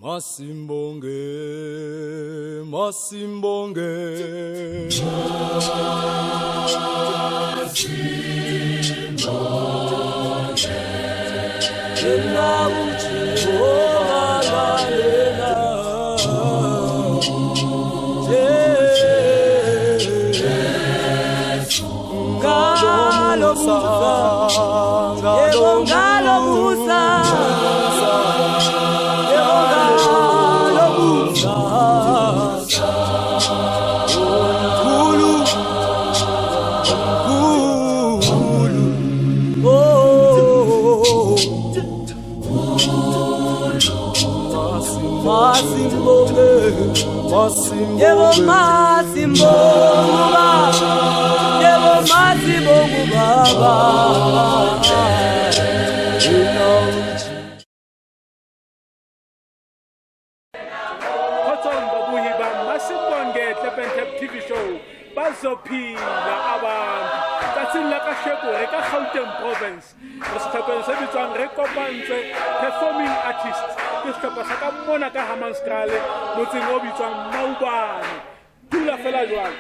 Masimbonge, masimbonge. Masimbonge. Yena uJehova yena. Jesu. Ngalomusa, yebo ngalomusa. Yebo ngalomusa. Omkhulu, omkhulu. Oh. Masimbonge, yebo masimbonge baba, yebo masimbonge baba. Kgotsong babohi ba Masimbonge Tlepentep TV show bazophila abantu tsatsing la kasheko re ka Gauteng province re sehlopheng se bitswang re kopantswe performing artists ke sehlopha sa ka mona ka Hammanskraal motseng o bitswang Maubane dula fela jwalo.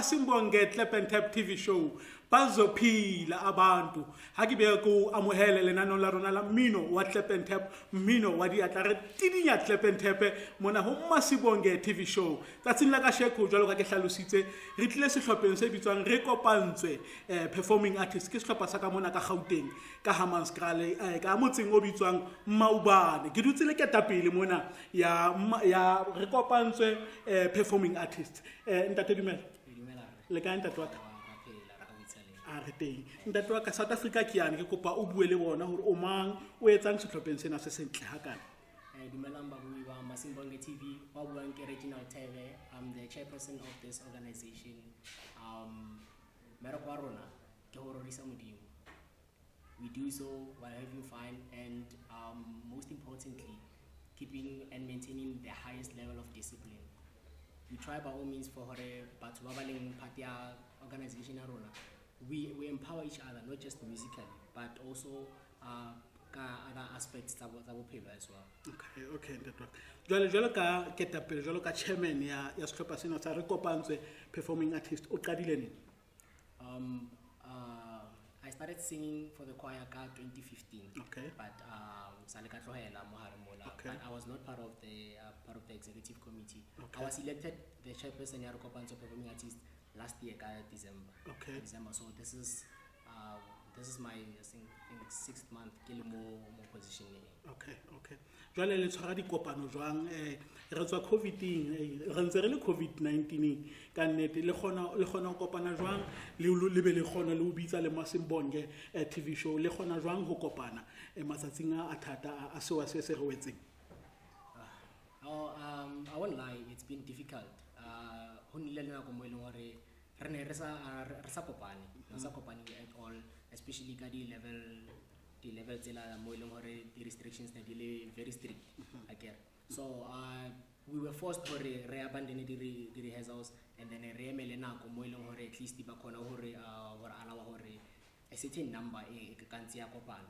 Masimbonge Clap and Tap TV show. Bazophila abantu. Ha ke be ko amohele lenaneong la rona la mmino wa Clap and Tap, mmino wa diatla re tidinya Clap and Tap mona ho Masibonge TV show. Tsatsing la kasheko jwalo ka ke hlalositse, re tlile sehlopheng se bitswang Re Kopantswe Performing Artists. Ke sehlopha sa ka mona ka Gauteng, ka Hammanskraal, ka motseng o bitswang Maubane. Ke dutse le ketapele mona ya Re Kopantswe Performing Artists. Ntate dumela. Dumela. Le kae ntate wa ka? Ra phela, ra ka boitshaleng. A re teng. Ntate wa ka, South Africa ke yane, ke kopa o bue le bona hore o mang, o etsang sehlopheng sena se sentle hakana. Dumelang babui ba Masimbonge TV, ba buang ke Reginald Thebe. I'm the chairperson of this organization. Mmereko wa rona ke ho rorisa Modimo. We do so while having fun and most importantly, keeping and maintaining the highest level of discipline. We try by all means for hore batho ba ba leng part ya organization ya rona, we empower each other, not just musically, but also ka other aspects tsa bophelo as well. Okay, ntate wa ka. Jwale, jwalo ka ketapele, jwalo ka chairman ya sehlopha sena sa Re Kopantswe Performing Artist, o qadile neng? I started singing for the choir ka 2015. But sa le ka tlohela mo hare mola. But I was not part of the executive committee. I was elected the chairperson ya Re Kopantswe Performing Artist last year ka December. December. So this is my, I think sixth month ke le mo position e. Okay. Jwale le tshwara dikopano jwang? Re tswa COVID-ing, re ntse re le COVID-19 ka nnete. Le kgona ho kopana jwang? Le be le kgona le ho bitsa le Masimbonge TV show. Le kgona jwang ho kopana matsatsing a thata a sewa se se re wetseng? Oh, I won't lie, it's been difficult. Ho nnile le nako mo e leng hore re ne re sa kopane, re sa kopane at all, especially ka di level tsela mo e leng hore di restrictions ne di le very strict, akere. So we were forced hore re abandone di rehearsals and then re emele nako mo e leng hore at least ba kgona hore allow hore a certain number e ka ntse ya kopana.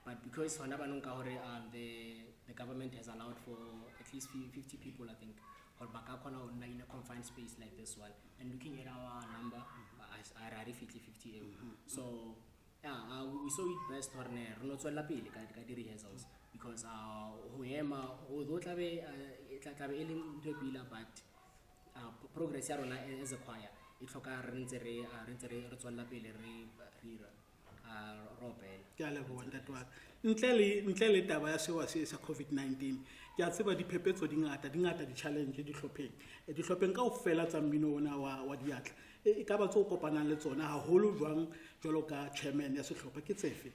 But because hona banong ka hore the government has allowed for at least 50 people, I think, or ba ka kgona ho nna in a confined space like this one, and looking at our number, a re fihle 50 eo. So yeah, we saw it best hore ne re no tswella pele ka di rehearsals, because ho ema, although tlabe e tlabe e le ntho e pila, but progress ya rona as a choir e tlhoka re ntse re tswella pele re ira, re opela. Ke a leboha ntate wa ka. Ntle le taba ya sewa se sa COVID-19, ke a tseba diphephetso di ngata, di ngata di-challenge dihlopheng. Dihlopheng kaofela tsa mmino ona wa diatla. E ka ba tse o kopanang le tsona haholo jwang jwalo ka chairman ya sehlopha ke tsefe?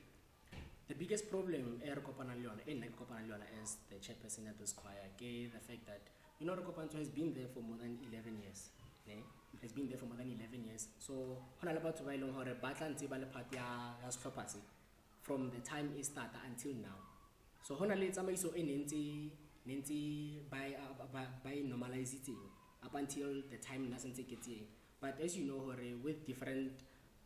The biggest problem e re kopanang le yona, e nna ke kopanang le yona as the chairperson at this choir, ke the fact that Re Kopantswe has been there for more than 11 years. Ne? Has been there for more than 11 years. So ho na le batho ba e leng hore ba tla ntse ba le part ya sehlopha se from the time e starta until now. So ho na le tsamaiso e ne ntse ba e normalizitseng up until the time nna sentse ke tseng. But as you know hore with different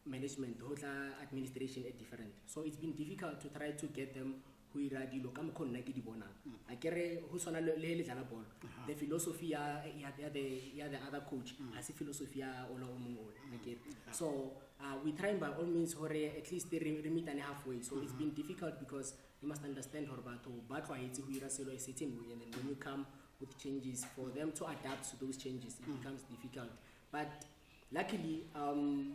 management ho tla administration e different. So it's been difficult to try to get them ho ira dilo ka mokgwa nna ke di bonang. Akere ho tshwana le he le dlala bolo. The philosophy ya the other coach ha se philosophy ya ola o mongwe ole, akere. So we trying by all means hore at least re meetane halfway. So it's been difficult because you must understand hore batho ba tlwaetse ho ira selo a certain way, and then when you come with changes, for them to adapt to those changes, it becomes difficult. But luckily,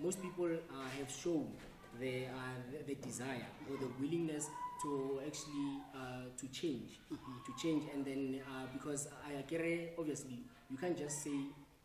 most people have shown the desire or the willingness to actually to change, and then because I agree, obviously you can't just say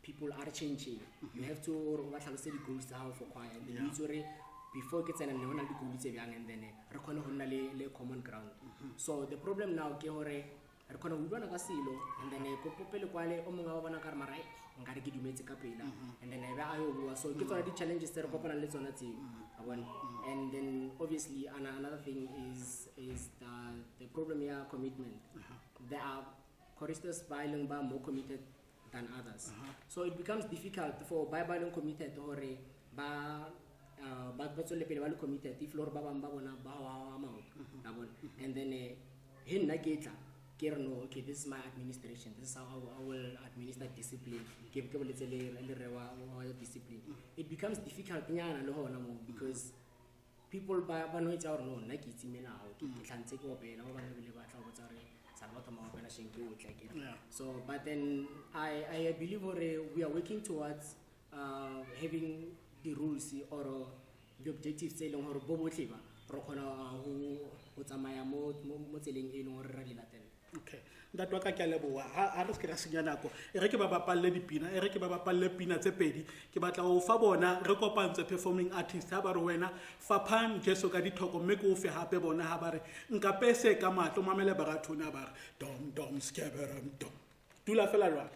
people are changing. You have to o ba hlalose di-goals tsa hao for choir, and then o itse hore before ke tsena ne ho na le di-goal tse bjang, and then re kgone ho nna le common ground. So the problem now ke hore re kgona ho utlwana ka selo, and then ko pele kwale o mongwe wa bona ka re mara nkare ke dumetse ka pela, and then e be a yo bua. So ke tsona di-challenges tse re kopanang le tsona tseo, wa bona. And then obviously another thing is the problem ya commitment. There are choristers ba e leng ba more committed than others, so it becomes difficult for ba leng committed hore ba tswelle pele ba le committed if le hore ba bang ba bona ba wa maoto, wa bona. And then he nna ke tla Ke re no, okay, this is my administration, this is how I will administer discipline. Ke boletse le re wa discipline. It becomes difficult nyana le hona mo because people ba no etsa gore no, nna ke itse melao, ke tlhantse ke opela, ba bangwe ebile ba tla go botsa gore sa le batho ba opela sheng ke o tla ke re. So but then I believe gore we are working towards having the rules or the objectives tse e leng gore bo botlhe ba re kgona ho tsamaya mo tseleng e leng gore ra di latela. Okay, ntate wa ka, ke a leboha. Ha re se ke ra senya nako, e re ke ba bapalle dipina, e re ke ba bapalle pina tse pedi. Ke batla ho fa bona re kopantswe performing artist ha ba re wena faphang Jesu ka dithoko, mme ke o fe hape bona ha ba re nkapese ka matlo. Mamele barathona ba re dom dom skeberem dom. Dula fela jwale.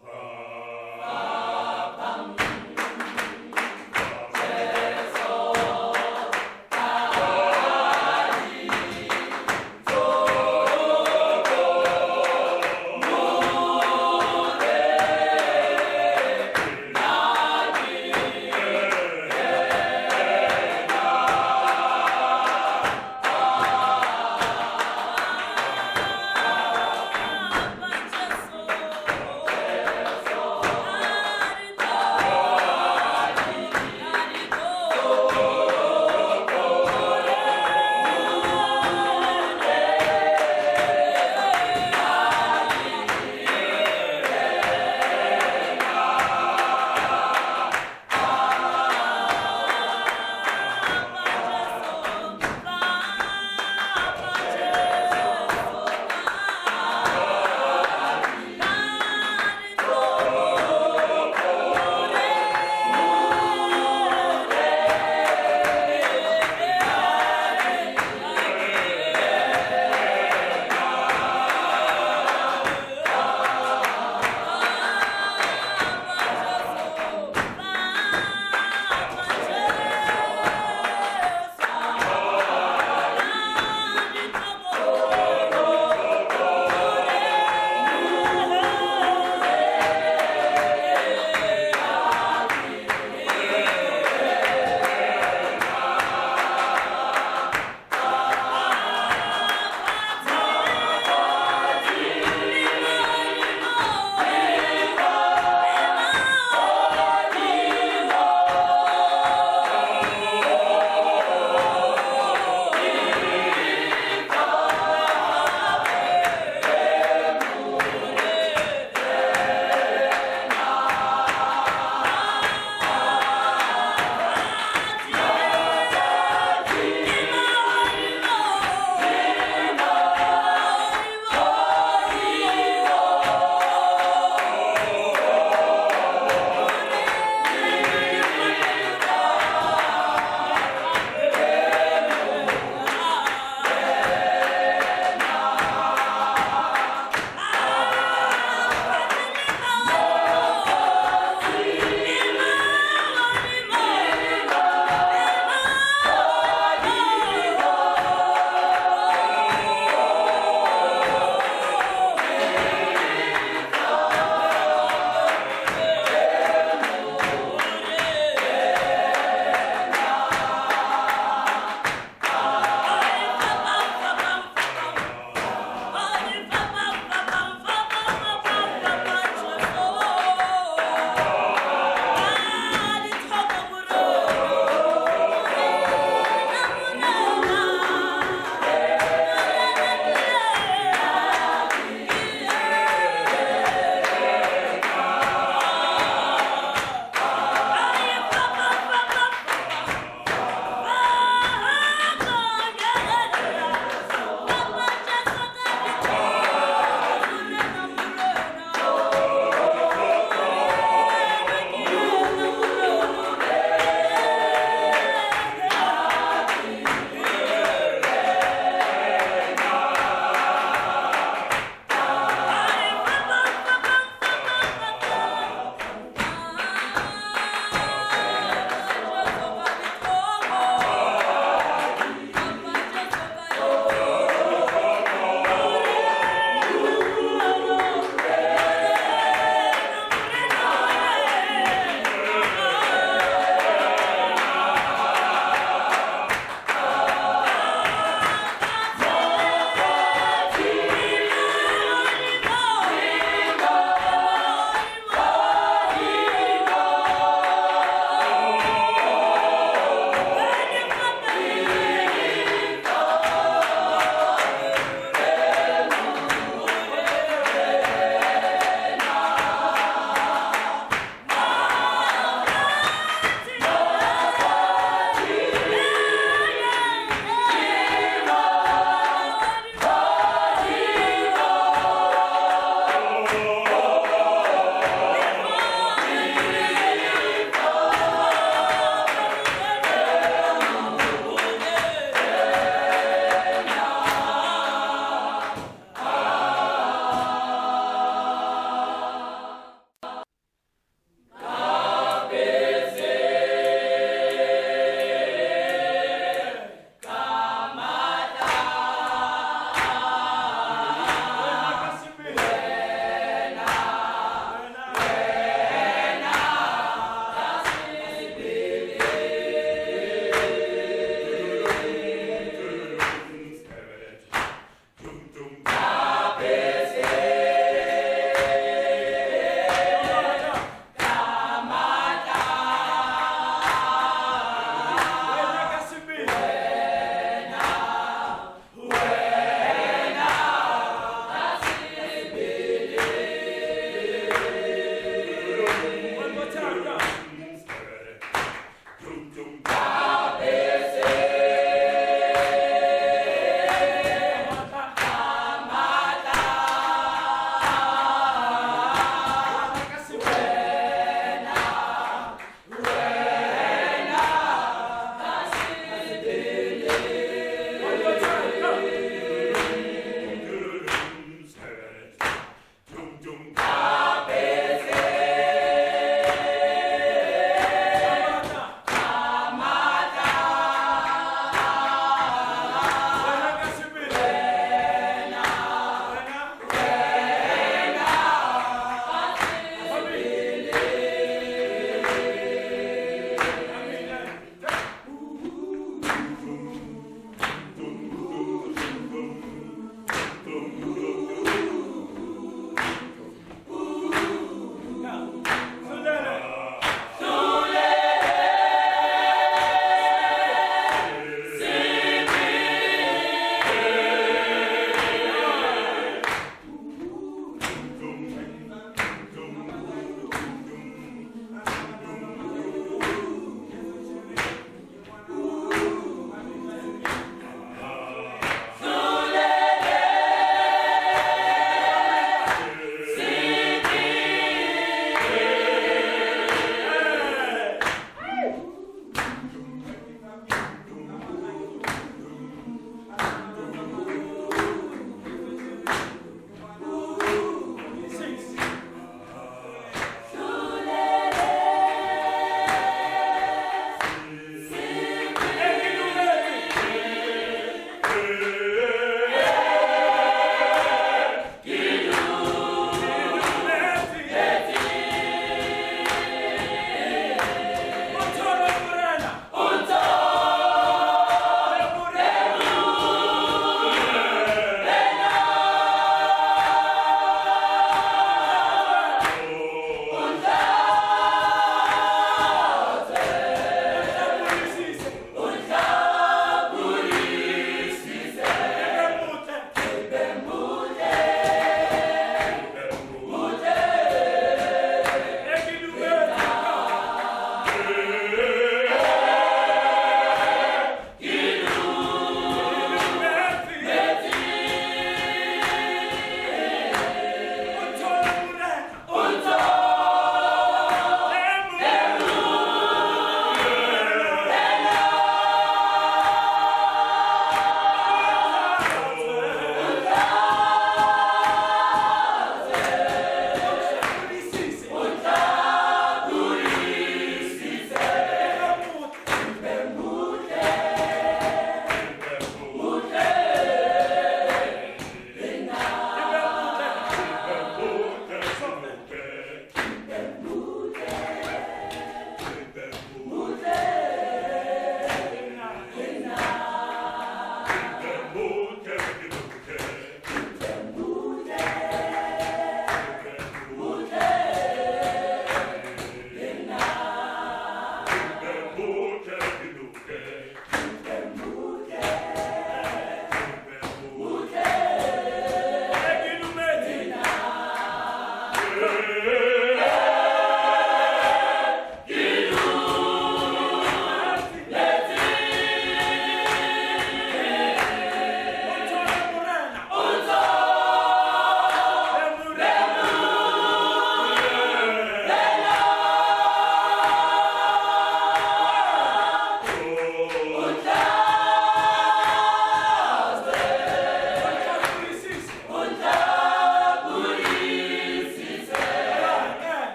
Jesu.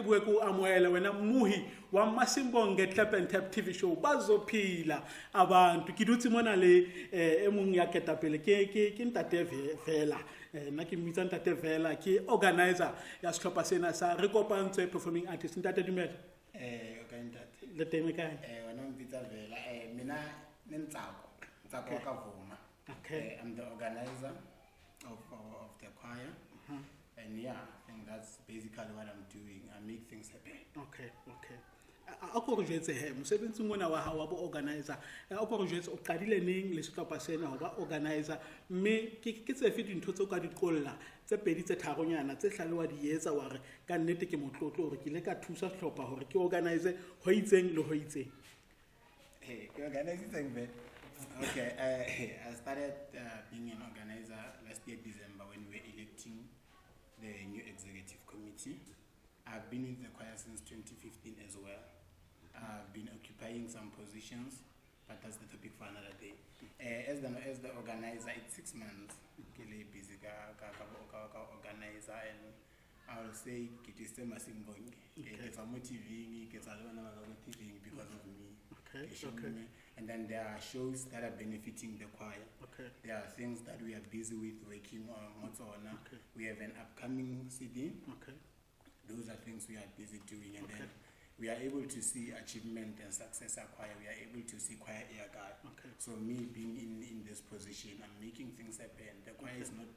bue ke o amohele wena mmohi wa Masimbonge Clap and Tap TV show bazophila abantu. Ke dutse mona le e mong ya ketapele ke ntate Vela. Nna ke mmitsa ntate Vela, ke organizer ya sehlopha sena sa Re Kopantswe Performing Artist. Ntate dumela. O kae ntate? Le teng kae? Wena o mpitsa Vela. Mina ni Ntsako. Ntsako wa ka Vuma. Okay. I'm the organizer of the choir. And yeah, I think that's basically what I'm doing. I make things happen. Okay, okay. A ko re jwetse he, mosebetsing ona wa hao wa bo organizer, a ko re jwetse o qadile neng le sehlopha sena ho ba organizer, mme ke tsefe dintho tseo ka di qolla tse pedi tse tharonyana tse hlale wa di etsa wa re ka nnete ke motlotlo hore ke ile ka thusa sehlopha hore ke organize ho itseng le ho itseng. Hey, ke organize eng be? Okay, I started being an organizer last year December when we were electing the new executive committee. I've been with the choir since 2015 as well. I've been occupying some positions, but that's the topic for another day. As the organizer, it's 6 months. Ke le busy ka organizer, and I will say ke tlisitse Masimbonge. Okay. Ke tswa mo TV-ing, ke tswa le bana ba ka mo TV-ing because of me. Okay, Ke okay. šomme. And then there are shows that are benefiting the choir. Okay. There are things that we are busy with working on. Mo tsona. Okay. We have an upcoming CD. Okay. Those are things we are busy doing. And Okay. then we are able to see achievement and success at choir. We are able to see choir air guard. Okay. So me being in this position, I'm making things happen. The choir is not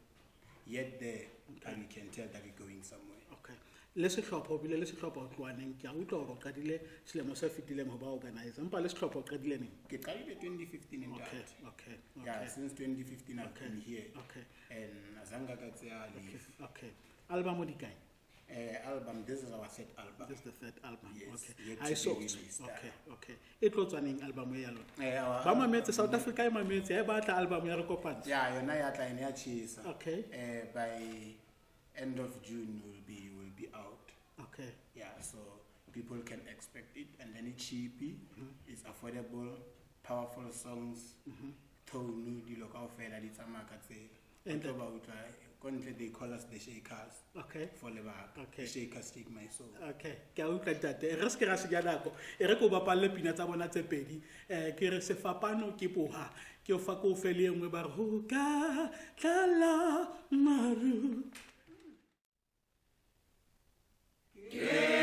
yet there, but we can tell that we're going somewhere. Okay. Le sehlopha, o bile le sehlopha ho tloha neng? Ke a utlwa hore o qadile selemo se fetileng ho ba organizer. Empa le sehlopha o qadile neng? Ke qadile 2015 in Okay, that. okay, Yeah, okay. since 2015 I've Okay, been here. okay. And azange ka tseya leave. Okay, okay. Album o di kae? Album, this is our third album. This is the third album. Yes, Okay. yet I to be saw. released. Okay, okay. E tlo tswa neng album e ya lona? Our Ba mametse, South Africa e mametse, ha e batla album ya Re Kopantswe. Yeah, yona ya tla ene ya tjhesa. Okay. By end of June will be out. Okay. Yeah, so people can expect it, and then it's cheap, it's affordable, powerful songs, tone, dilo kaofela di tsamaya ka tsela. And Batho ba utlwa, ko ntle they call us the shakers. Okay. For lebaka. Okay. The shakers take my soul. Okay. Ke a utlwa ntate. E re se ke ra senya nako. E re ke o bapalle pina tsa bona tse pedi. Ke re sefapano ke boha. Ke o fa ko o fe le e nngwe ba re, ho ka tlala maru. Ke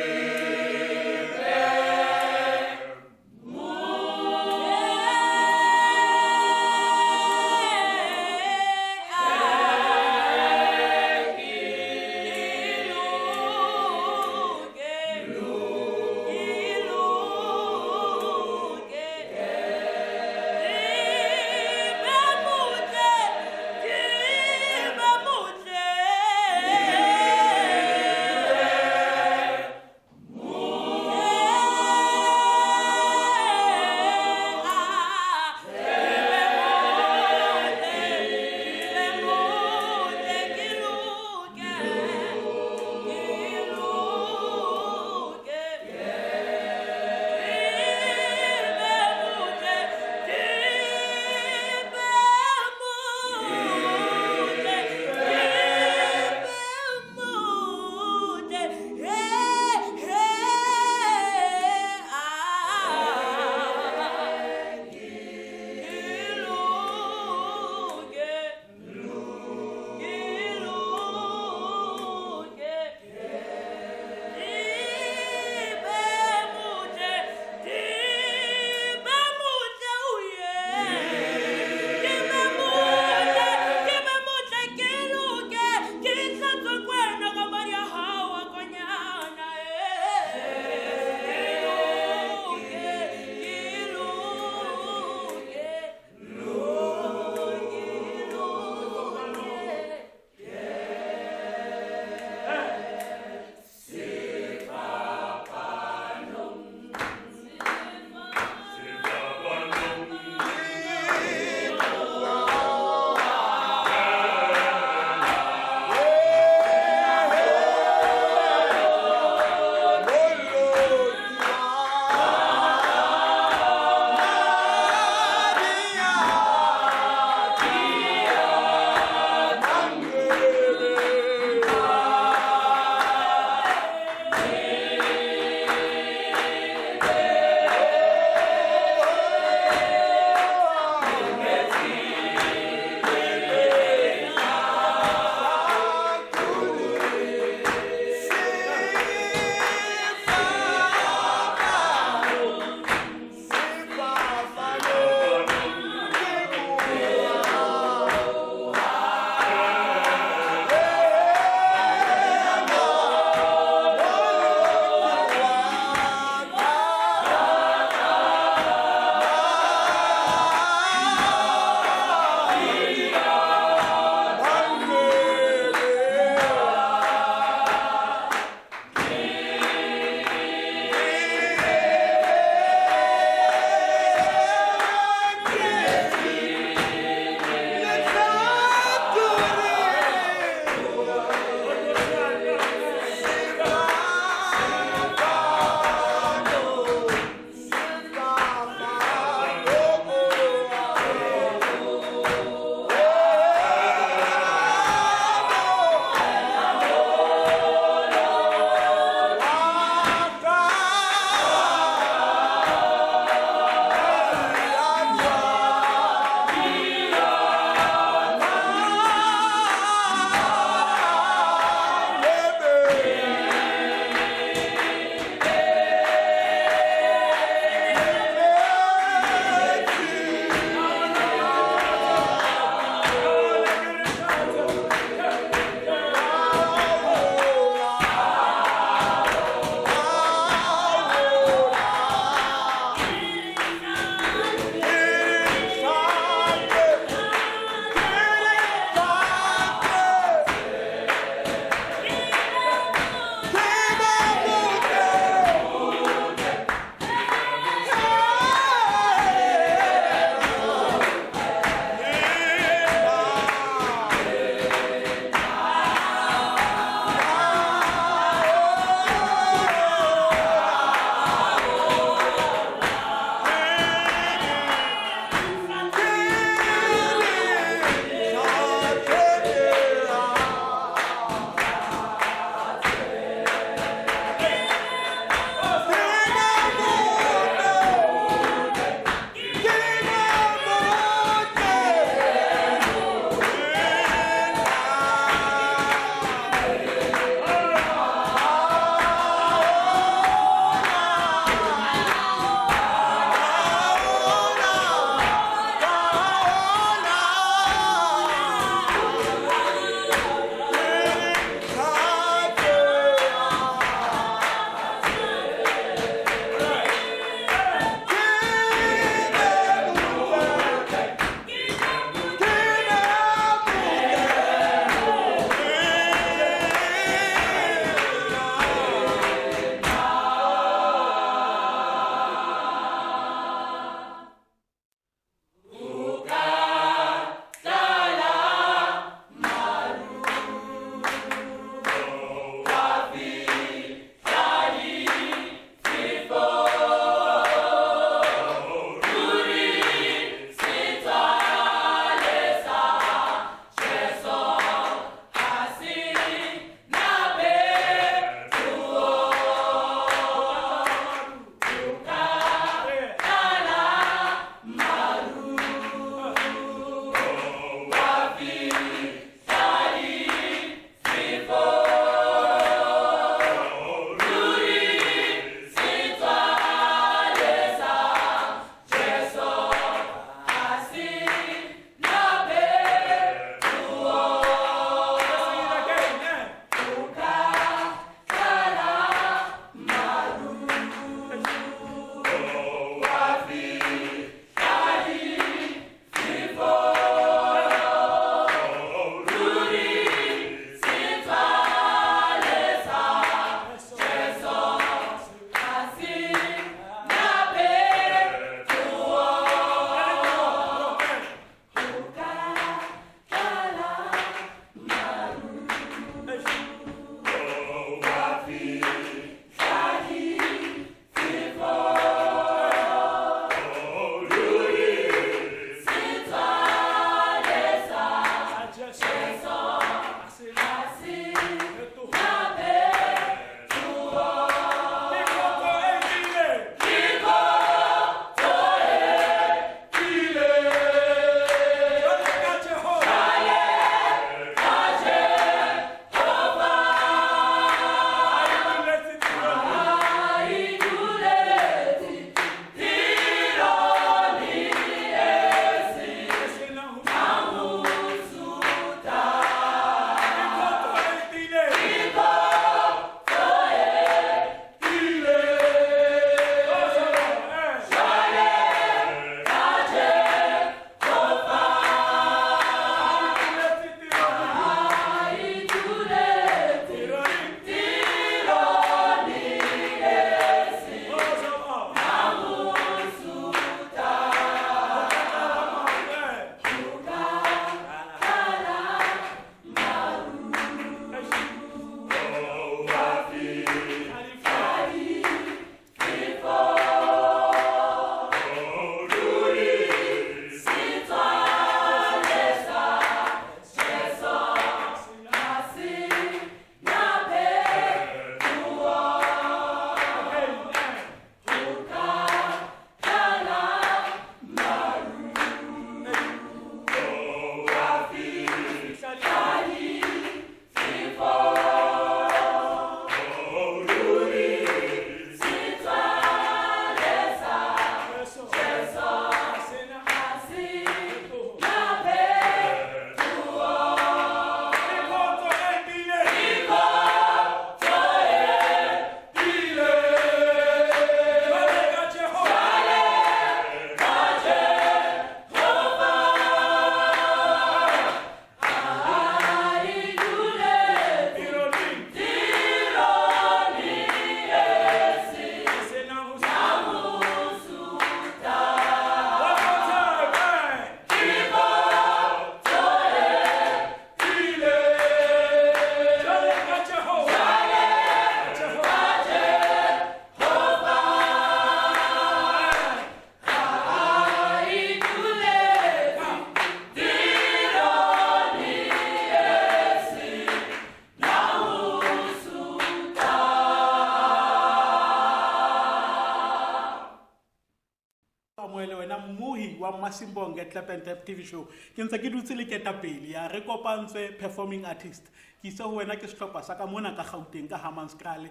Masimbonge Clap and Tap TV show. Ke ntse ke dutse le ketapele ya re kopantswe performing artist. Ke itse ho wena ke sehlopha sa ka mona ka Gauteng ka Hammanskraal,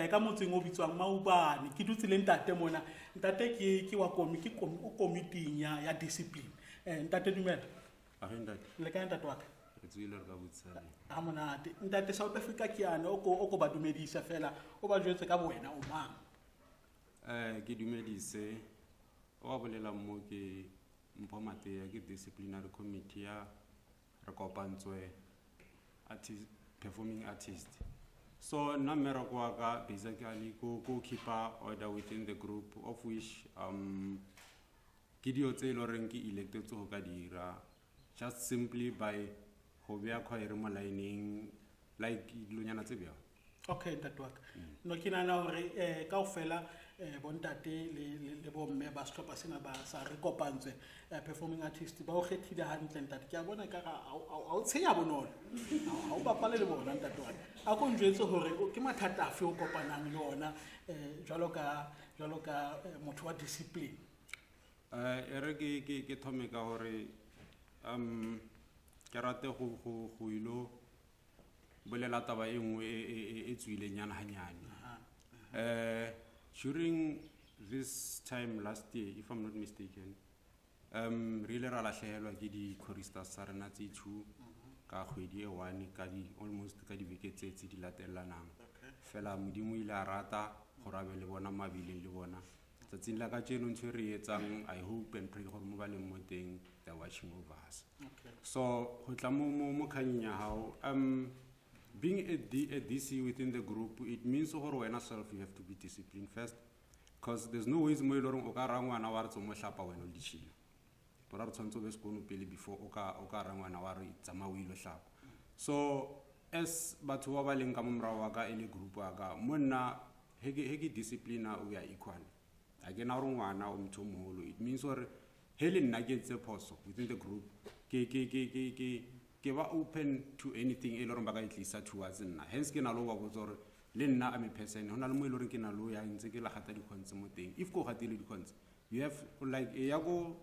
ka motseng o bitswang Maubane. Ke dutse le ntate mona. Ntate ke wa komi, ke komi, o komiting ya discipline. Ntate dumela. A re ntate. Le kae ntate wa ka? Re tswile re ka botsana. Ha monate. Ntate South Africa ke yane o ko ba dumedisa fela, o ba jwetse ka bowena o mang? Ke dumedise. Wa bolela mo ke Mpho Matea, ke disciplinary committee ya re kopantswe artist, performing artist. So nna mmereko wa ka basically ko keepa order within the group, of which ke dio tse e leng horeng ke elected go ka dira just simply by go beya choir mo line-eng, like dilonyana tse bjalo. Okay, ntate wa ka. No ke nahana hore kaofela bontate le bomme ba sehlopha sena ba sa re kopantswe performing artist ba o kgethile hantle ntate. Ke a bona ekare ha o tshenya bonolo. Ha o bapale le bona ntate wa ka. A ko njwetse hore ke mathata afe o kopanang le ona jwalo ka motho wa discipline? E re ke thome ka hore ke rate go ilo bolela taba e nngwe e tswileng nyana hanyane. During this time last year, if I'm not mistaken, re ile ra lahlehelwa ke di-choristers tsa rena tse 2 ka kgwedi e 1 ka di almost ka dibeke tse di latellanang. Fela Modimo o ile a rata gore a be le bona mabiling le bona. Tsatsing la kajeno ntho e re etsang, I hope and pray gore mo ba leng mo teng, they are watching over us. So ho tla mo kganyeng ya hao, being a DC within the group, it means gore wena self you have to be disciplined first, because there's no ways mo e leng horeng o ka ra ngwana wa re tso mo hlapa wena o le ditšhila. Gore re tshwanetse o be sekono pele before o ka ra ngwana wa re tsamaya o ilo hlapa. So as batho ba ba leng ka mo morago wa ka e le group wa ka, mo nna he ke discipline we are equal. Ha ke na gore ngwana o motho o moholo. It means gore he le nna ke entse phoso within the group, ke ba open to anything e leng gore ba ka e tlisa towards nna. Hence ke na le ho ba botsa hore le nna I'm a person, ho na le mo e leng hore ke na le ho ya ntse ke la gata dikgontse mo teng. If ko gatile dikgontse, you have like e ya ko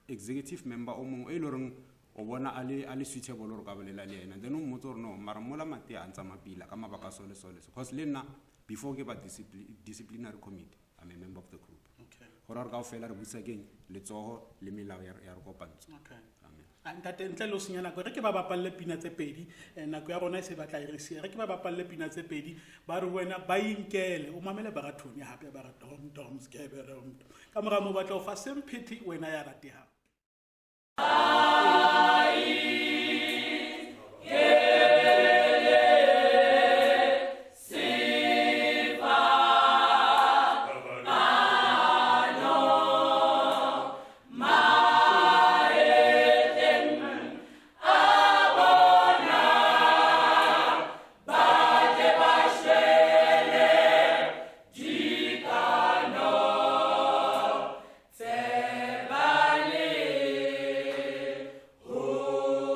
executive member o mongwe e leng hore o bona a le suitable hore o ka bolela le ena, then o mmotse hore no, mara mola Matea a ntsa mapila ka mabaka a so le so le so. Because le nna before ke ba disciplinary committee, I'm a member of the group. Gore re kaofela re busa keng letsoho le melao ya re kopantsho. Amen. A, ntate, ntle le ho senya nako, re ke ba bapalle pina tse pedi. Nako ya rona e se batla e re siya. Re ke ba bapalle pina tse pedi, ba re wena ba inkele, o mamele Barathoni hape, ba re dom, dom, skebe, dom, dom. Ka mora moo ba tla o fa Semphete, wena ya ratehang. Tse ba le ho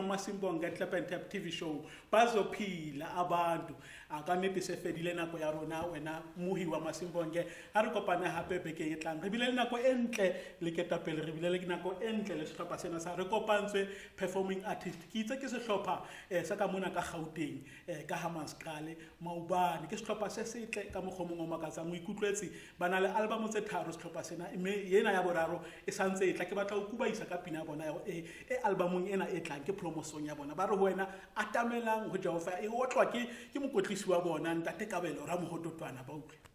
Masimbonge Clap and Tap TV show. Bazophila abantu. A ka nnete se fedile nako ya rona wena mohi wa Masimbonge. Ha re kopane hape bekeng e tlang. Re bile le nako e ntle le ketapele, re bile le nako e ntle le sehlopha sena sa Re Kopantswe Performing Artist. Ke itse ke sehlopha sa ka mona ka Gauteng, ka Hammanskraal maobane. Ke sehlopha se setle ka mokgwa o mong o makatsang. O ikutlwetse ba na le album tse tharo sehlopha sena, mme ena ya boraro e santse e tla. Ke batla ho kubaisa ka pina ya bona e albumong ena e tlang, ke promotion ya bona. Ba re ho wena atamelang ho Jehova, e otlwa ke mokwetlisi wa bona Ntate Kabelo Ramohototwana. Ba utlwe.